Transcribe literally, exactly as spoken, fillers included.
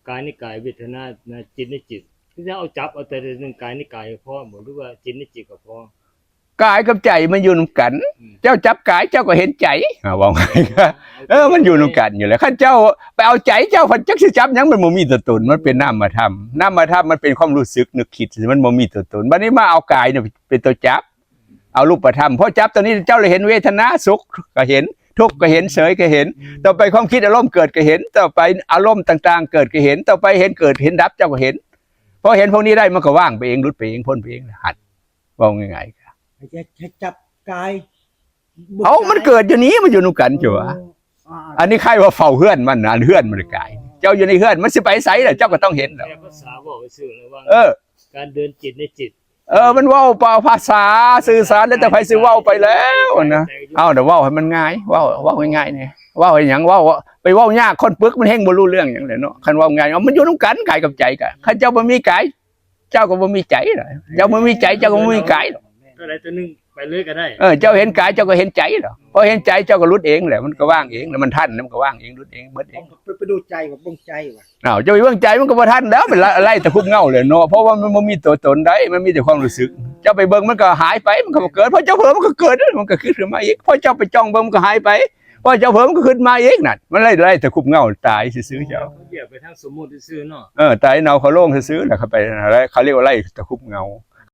กายในกาย เวทนาในจิตในจิต คือจะเอาจับเอาแต่เรื่องกายในกายก็พอบ่ หรือว่าจิตในจิตก็พอ กายกับใจมันอยู่นำกัน อืม เจ้าจับกายเจ้าก็เห็นใจอ่าว่าไงก็เออมันอยู่นำกันอยู่แล้วคันเจ้าไปเอาใจเจ้าพันจักสิจับหยังมันบ่มีตัวตนมันเป็นนามธรรมนามธรรมมันเป็นความรู้สึกนึกคิดมันบ่มีตัวตนบัดนี้มาเอากายเนี่ยเป็นตัวจับ เอารูปธรรมพอจับตัวนี้เจ้าเลยเห็นเวทนาสุขก็เห็น ทุกข์ก็เห็นเฉยก็เห็น ต่อไปความคิดอารมณ์เกิดก็เห็น ต่อไปอารมณ์ต่างๆ เกิดก็เห็น ต่อไปเห็นเกิดเห็นดับเจ้าก็เห็นพอเห็นพวกนี้ได้มันก็ว่างไปเองหลุดไปเองพ้นไปเองหัดว่าง่ายๆ ให้จับให้จับกาย เอามันเกิดอยู่นี้มันอยู่นำกันจ้ะวะ อ่า อันนี้ใครว่าเฝ้าเฮือนมันนะอันเฮือนมันกาย เจ้าอยู่ในเฮือนมันสิไปไสล่ะเจ้าก็ต้องเห็นแล้ว แต่ภาษาบอกไปซื่อเลยว่า เออ การเดินจิตในจิต เออ มันเว้าเป่าภาษาสื่อสารแล้วแต่ไผสิเว้าไปแล้วนะเอาแต่เว้าให้มันง่ายเว้าเว้าง่ายๆเนี่ยเว้าให้หยังเว้าไปเว้ายากคนปึกมันแฮงบ่รู้เรื่องหยังเลยเนาะคันเว้าง่ายเอามันอยู่นำกันกายกับใจกันคันเจ้าบ่มีกาย เจ้าก็บ่มีใจล่ะเจ้าบ่มีใจเจ้าก็บ่มีกายหรอก ตัวใดตัวหนึ่งไปเลยก็ได้ เออเจ้าเห็นกายเจ้าก็เห็นใจหรอกพอเห็นใจเจ้าก็หลุดเองแหละมันก็ว่างเองแล้วมันทันแล้วมันก็ว่างเองหลุดเองหมดเอง ไปไปดูใจกับเบิ่งใจว่ะ อ้าวเจ้าไปเบิ่งใจมันก็บ่ทันแล้วเป็นไล่ตะคุบเงาเลยเนาะเพราะว่ามันบ่มีตัวตนได้มันมีแต่ความรู้สึก เจ้าไปเบิ่งมันก็หายไปมันก็บ่เกิดพอเจ้าเผลอมันก็เกิดมันก็ขึ้นมาอีกพอเจ้าไปจ้องเบิ่งมันก็หายไปพอเจ้าเผลอมันก็ขึ้นมาอีกนั่นมันไล่ไล่ตะคุบเงาตายซื่อๆเจ้า เขาเหยียบไปทางสมมุติซื่อๆเนาะ เออตายเนาเขาโล่งซื่อๆแหละเขาไปอะไรเขาเรียกว่าไล่ตะคุบเงา